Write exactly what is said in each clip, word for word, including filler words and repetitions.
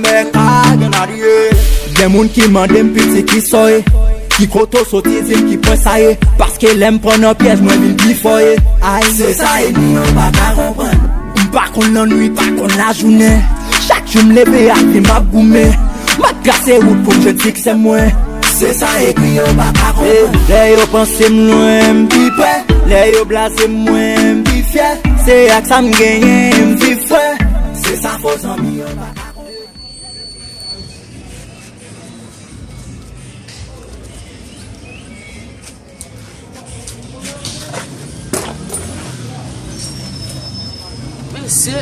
Mè ka gen marye. Gen moun ki mande m piti ki sa w ye, ki kote w soti, di m ki pwen sa ye. Paske lè m pran nan pyèj, mwen vin pi fò ye. Ay, se sa enmi yo pa ka konprann. M pa konn lannwit, pa konn lajounen. Chak jou m leve ak li m ap goumen. M ap trase wout pou m jwenn siksè mwen. Se sa enmi yo pa ka konprann. Lè yo panse m lwen, m pi pre. Lè yo blaze m, mwen m pi fyè. Se ak sa m genyen, m viv frè. Se sa fo zanmi yo pa ka konprann. Mesye,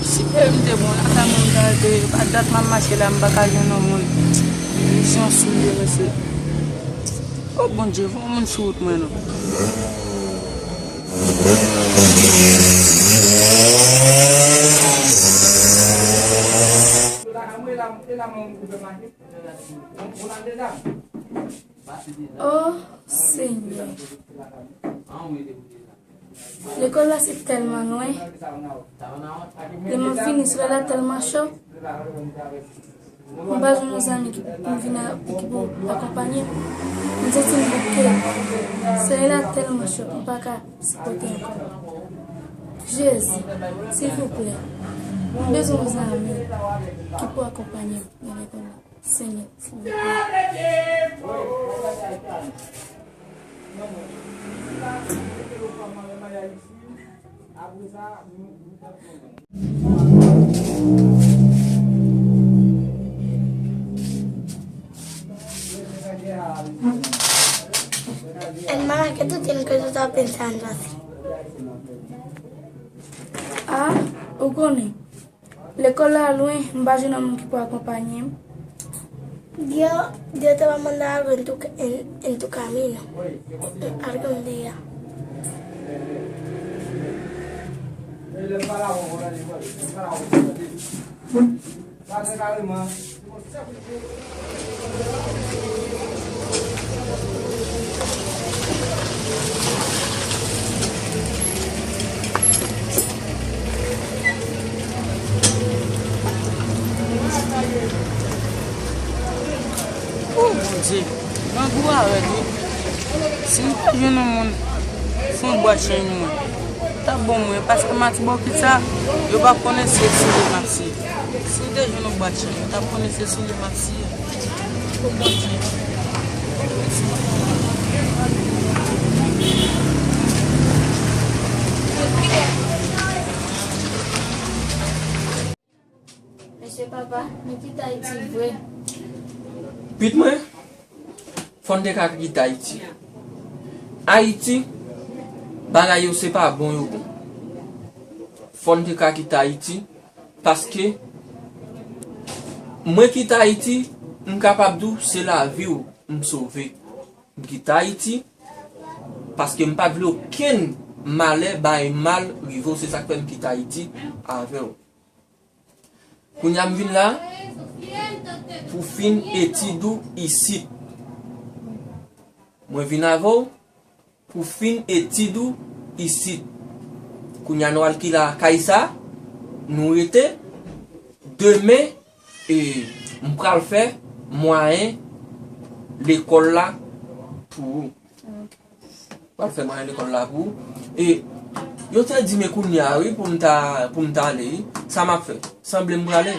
si peyi m te bon, lakay mwen m ta rete, e pa dat m ap mache la, m pa ka jwenn yon moun. Vizyon sou li, mesye. O Bondye, voye yon moun sou wout mwen non. O Senyè. Lekòl la se tèlman lwen. Lè m ap vini, solèy la tèlman cho. M pa jwenn yon zanmi ki pou m vin a, ki pou akonpanye m. M santi m bouke. Solèy la tèlman cho, m pa ka sipòte ankò. Jezi, silvouplè, m bezwen yon zanmi ki pou akonpanye m nan lekòl la. Senyè, silvouplè. Èn malake tout èn ke tout apèn sa n pase. A, ou konnen. Lekòl la lwen, m pa jwenn yon moun ki pou akonpanye m. Dios, Dios te va a mandar algo en tu, en, en tu camino. Algo un día. O Bondye, grangou a rèd wi. Si m te jwenn yon moun, fè yon bwat chay mwen. T ap bon mwen, paske m a ti bò ki sa, yo p ap konnen se sou li m ap siye. Si m te jwenn yon bwat chay, yo t ap konnen se sou li m ap siye. Fò Bondye. Mesye papa, nou kite Ayiti vre. Pitit mwen, fò n te ka kite Ayiti. Ayiti, bagay yo se pa bon yo bon. Fò n te ka kite Ayiti, paske mwen kite Ayiti, m kapab di w se lavi w m sove. M kite Ayiti, paske m pa t vle okenn malè bay mal rive w, se sa k fè m kite Ayiti avè w. Kounye a m vin la pou fin etid ou isit. Mwen vin avè w pou fin etid ou isit. Kounye a nou al ki la kay sa, nou rete. Demen, e, m pral fè mwayen lekòl la pou ou. Pral fè mwayen lekòl la pou ou. E yo te di men kounye a wi pou m ta, pou m ta ale wi. Sa m ap fè? Sanble m prale.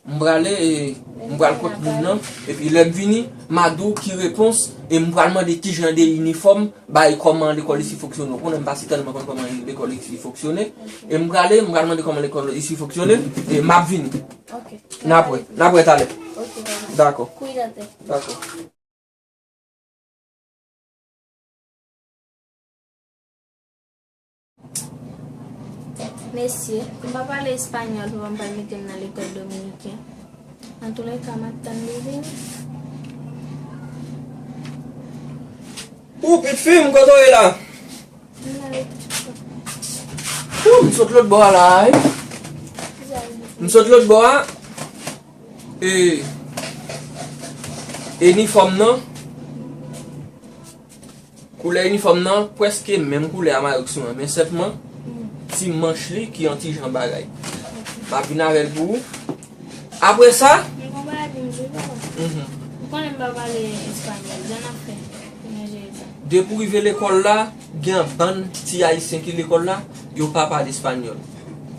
M prale, e, m pral kot moun nan. Epi lè m vini, m a di w ki repons. E m pral mande ki jan de inifòm, bay kòman lekòl isi fonksyone. Ou konnen m pa si tèlman konn kòman lekòl isi fonksyone. E m prale, m pral mande kòman lekòl isi fonksyone. E m ap vini. N ap wè, n ap wè talè. Dakò. Dakò. Mesye, m pa pale espanyòl, papa m pa mete m nan lekòl dominiken. Antoulèka, m ap tann li vini. Ou, pitit fi m, kote w ye la? Ou, m sot lòt bò a la, wi. M sot lòt bò a. E, inifòm nan, koulè inifòm nan, prèske menm koulè a mayo k sou mwen, men sèlman ti manch li ki yon ti jan bagay. M ap vin avè l pou ou. Apre sa, M konn bagay pou m jwe, papa. mhm, M konnen m pa pale espanyòl. Jan n ap fè pou nou jere sa? Depi w rive lekòl la, gen bann ti ayisyen ki lekòl la, yo pa pale espanyòl.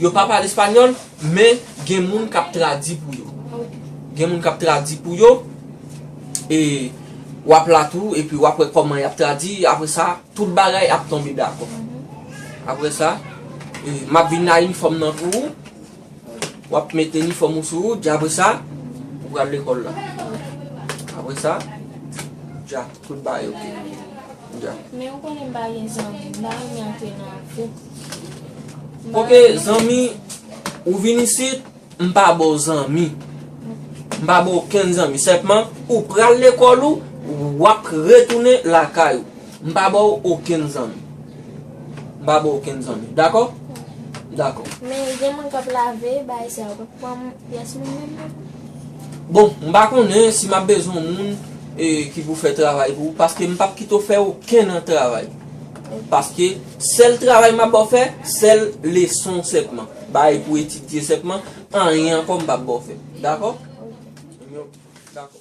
Yo pa pale espanyòl, men gen moun k ap tradui pou yo. Ok. Gen moun k ap tradui pou yo. E w ap la tou, epi w ap wè kòman y ap tradui. Apre sa, tout bagay ap tonbe dakò. Apre sa, e, m ap vin la inifòm nan pou ou. W ap mete inifòm ou sou ou, dja apre sa, ou pral lekòl la. Apre sa, dja, tout bagay oke. Dja. Men ou konnen m pa gen zanmi, m pa renmen antre nan gwoup. M pa Oke, renmen- zanmi, ou vin isit, m pa ba w zanmi. M pa ba w okenn zanmi. Sèlman, ou pral lekòl ou, w ap retounen lakay ou. M pa ba w okenn zanmi. M pa ba w okenn zanmi. Dakò? Dakò. Men gen moun k ap lave, bay sa, ou p ap pran pyès moun menm non. Bon, m pa konnen si m ap bezwen yon moun e, ki pou fè travay pou ou, paske m p ap kite w fè okenn nan travay. Paske sèl travay m ap ba w fè, sèl leson sèlman. Bagay pou etidye sèlman, anyen ankò m p ap ba w fè. Dakò? Dakò.